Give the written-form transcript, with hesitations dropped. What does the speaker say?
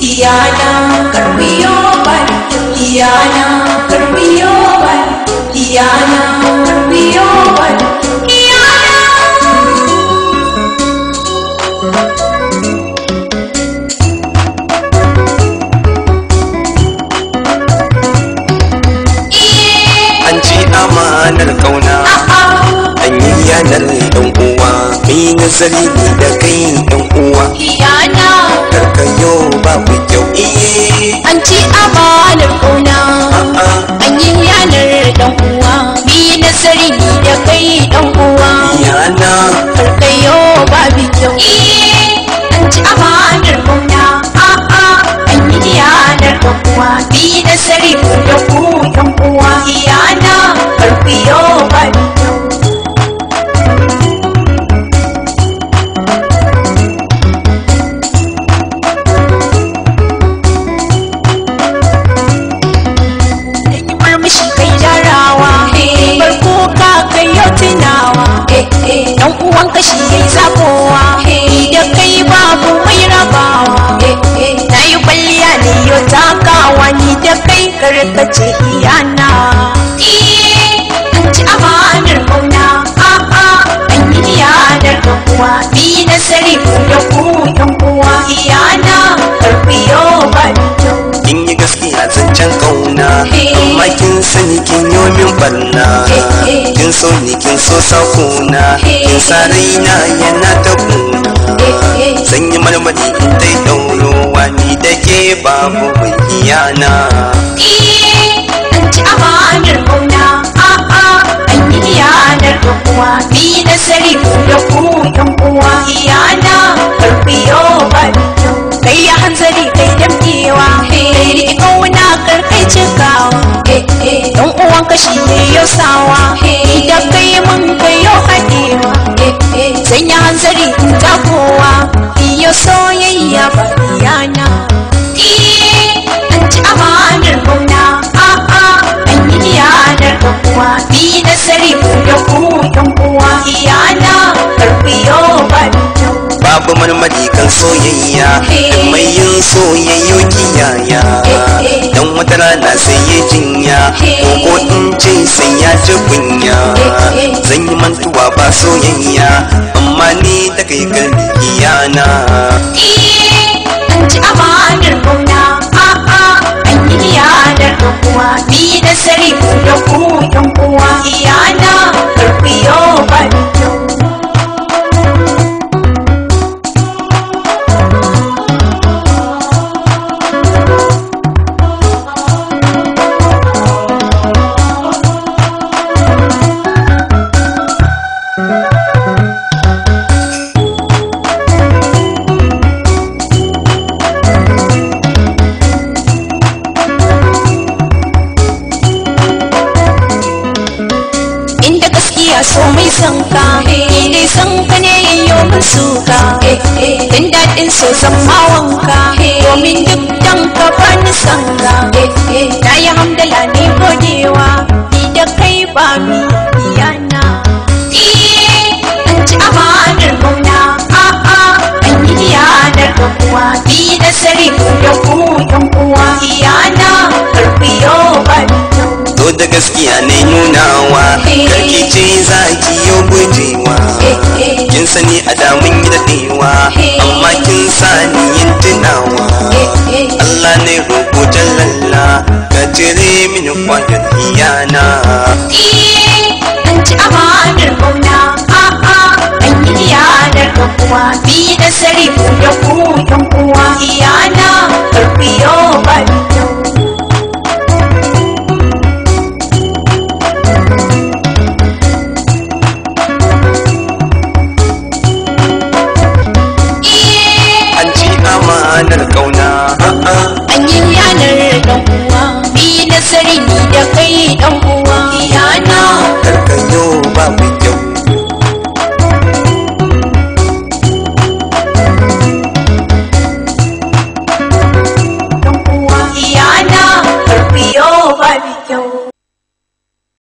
Iyana karbiyo bar, iyana karbiyo bar, iyana karbiyo bar, iyana. An ci amanar kauna, an yi yanar dan uwa, mai nazari ni da kai dan uwa. Iyana karkayo babu kyau. Iye. An ci amanar kauna, a'a. An yi yanar dan uwa, mi nazari ni da kai dan uwa. Iyana karkayo babu kyau. An ci amanar kauna, a'a, an yi yanar dan uwa, mi nazari ku da ku yan uwa. Iyana karkayo babu kyau. Murmushi kai jarawa, farko ka kai yau tunawa, dan uwan ka shi yayi zabowa, da kai babu mai rabawa. Na yi kwalliya ne yau takawa, ni da kai karkace iyana. An ci amanar kauna, a'a, an yi yanar dan uwa, bi nasari ku da ku yan uwa. Iyana karfiyo ba kyau. Kin yi gaskiya zancen kauna, amma kin sani kin yi min barna. Kin so ni, kin so sakona, kin sa raina yana ta kuna. Zan yi marmari in dai ɗaurowa, ni da ke babu mai iyana. An ci amanar kauna, a'a, an yi yanar dan uwa, bi nasari ku da ku yan uwa. Iyana karfiyo ba kyau. Kai ya hanzari kai damkewa, kai riƙe kauna kar kai cikawa, dan uwan ka shi ne yau sawa, da kai mun kai yau haɗewa. Zan yi hanzari in takowa, iyo soyayya ba iyana. An ci amanar kauna, a'a, an yi yanar dan uwa, bi nasari ku da ku yan uwa. Iyana karfiyo ba kyau. Babu marmari kan soyayya, mai yin soyayyo kiyaya, dan wata rana sai ya jinya, ko in ce sai ya ji kunya. Zan yi mantuwa ba soyayya, amma ni da kai kalbi iyana. An ci amanar kauna, a'a, an yi yanar dan uwa, bi nasari ku da ku yan uwa. Iyana karfiyo ba kyau. Inda gaskiya so mai son ka, ni dai son ka ne yayyo min suka, dan daɗin so zan ma wanka, domin duk dan ka bani son ka. Na yi hamdala ne godewa, ni da kai ba mi iyana. An ci amanar kauna, a'a, an yi yanar dan uwa, bi nasari ku da ku yan uwa. Iyana karfiyo ba kyau. To da gaskiya ne nunawa, karki ce za ki yi gujewa. Kin sani a damun yi daɗewa, amma kin sani yin tunawa. Allah ne roƙo jallalla, ka cire mini kwayar iyana. An ci amanar